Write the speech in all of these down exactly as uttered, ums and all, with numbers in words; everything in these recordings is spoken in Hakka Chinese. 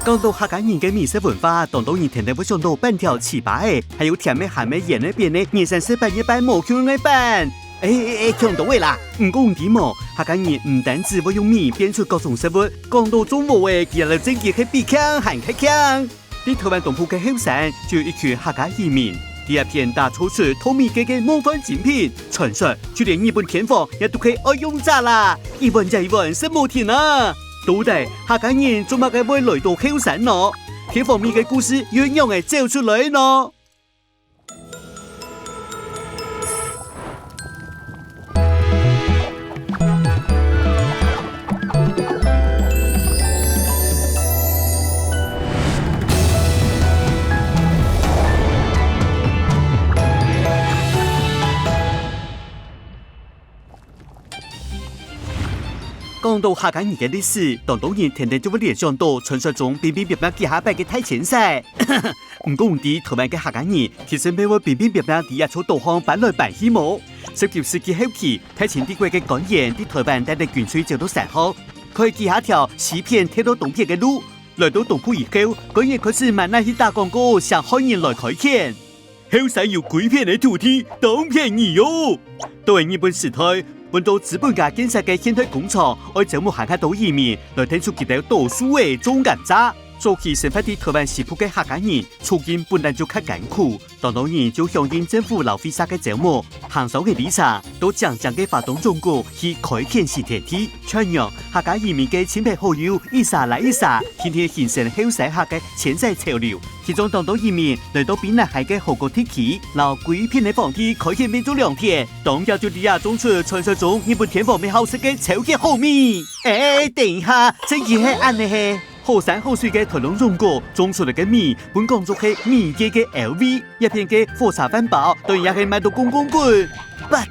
講到客家人个美食文化，當多人定定會想到粄條、糍粑仔，還有甜个、鹹个、鹹个、鹹个，二三四擺、一擺無共樣个粄。欸欸欸，共樣个啦！毋過你知無？客家人毋單止會用米變出各種食物，講到種禾仔，佢兜正經係比強還較強。在臺灣東部个後山，就有一群客家移民。這一片打造出稻米界个夢幻精品，傳說就連日本天皇也都係愛用者啦！一碗接一碗食無停啊！ 到底客家人做麼个會來到後山呢？天皇米个故事又仰仔走出來呢？講到客家人个歷史，當多人定定就會聯想到傳說中乒乒乓乓幾下擺个大遷徙。毋過毋知臺灣个客家人其實乜會乒乒乓乓在這座島項搬來搬去無？十九世紀後期，大清帝國个官員在臺灣帶等軍隊走到山項，開幾下條西片退到東片个路。來到東部以後，官員開始滿哪去打廣告，想喊人來開墾。 後山有歸片个土地，當便宜哦！到了日本時代，分到資本家建設个現代工廠，愛招募還較多移民來𢯭手佢兜倒樹仔、種甘蔗。早期生活在臺灣西部个客家人，處境本來就較艱苦，當多人就響應政府摎會社个招募，行山个里程，到靚靚个花東縱谷去開墾新天地。像樣，客家移民个親朋好友一儕來一儕，天天形成後山客个遷徙潮流。 其中當多移民來到卑南海个河谷地區，摎歸片个荒地開墾變做良田，當遽就在這種出傳說中日本天皇乜好食个超級好米。欸，等一下，正經係恁仔係？好山好水个臺東縱谷種出來个米，分講做係米界个L V，這片个火車飯包，當然也係賣到滾滾滾。But，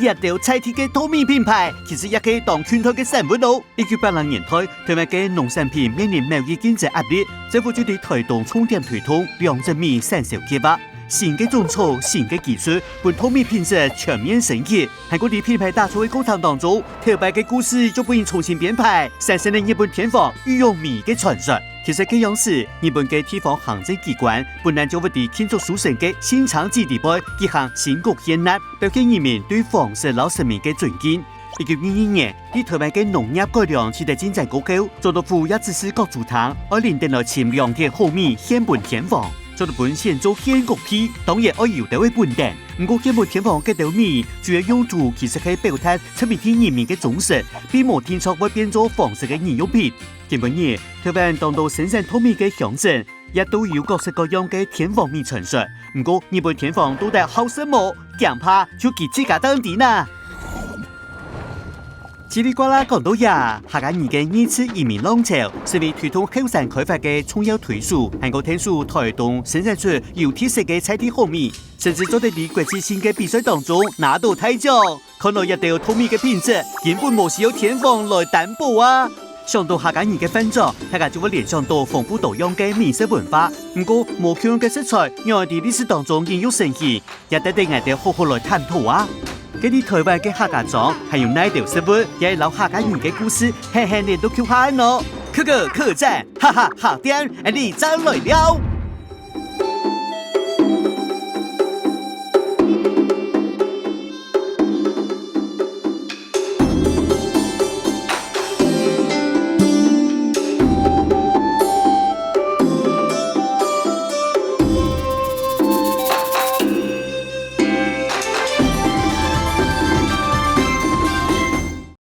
這兜在地个稻米品牌，其實也係當近代个產物囉。 一九八零年代，臺灣个農產品面臨貿易競爭壓力，政府就在臺東重點推動兩質米產銷計畫，新个種作、新个技術，分稻米品質全面升級。還過在品牌打造个過程當中，頭擺个故事就分人重新編排，產生了日本天皇御用米个傳說。其實該央時，日本个地方行政機關本來就會在慶祝收成个新長子裡背舉行新穀獻納，表現人民對皇室摎神明个尊敬。 一九二二年，在臺灣个農業改良取得進展過後，總督府也指示各州廳愛輪等來尋良田好米獻分天皇。總督府選做獻穀地，當然愛有兜仔分等。毋過獻分天皇該兜米，主要用途其實係表達出米地人民个忠實，並無定著會變做皇室个日用品。今晡日，臺灣當多生產稻米个鄉鎮， 也都有各式各樣个天皇米傳說。毋過，日本天皇到底好食無？驚怕就佢自家當知啦。嘰里呱啦講到這，客家人个二次移民浪潮，成為推動後山開發个重要推手，還過𢯭手臺東生產出有特色个在地好米，甚至做得在國際性个比賽當中拿到大獎。 看來這兜稻米个品質，根本無需要天皇來擔保啊！想到客家人个飯桌，大家就會聯想到豐富多樣个美食文化。毋過，無共樣个食材，仰會在歷史當中孕育成型，也值得𠊎兜好好來探討啊！該在臺灣个客家庄，還有哪兜食物，也係摎客家人个故事，狠狠連到共下呢？客客客棧，哈哈客棧，𠊎兜正來尞！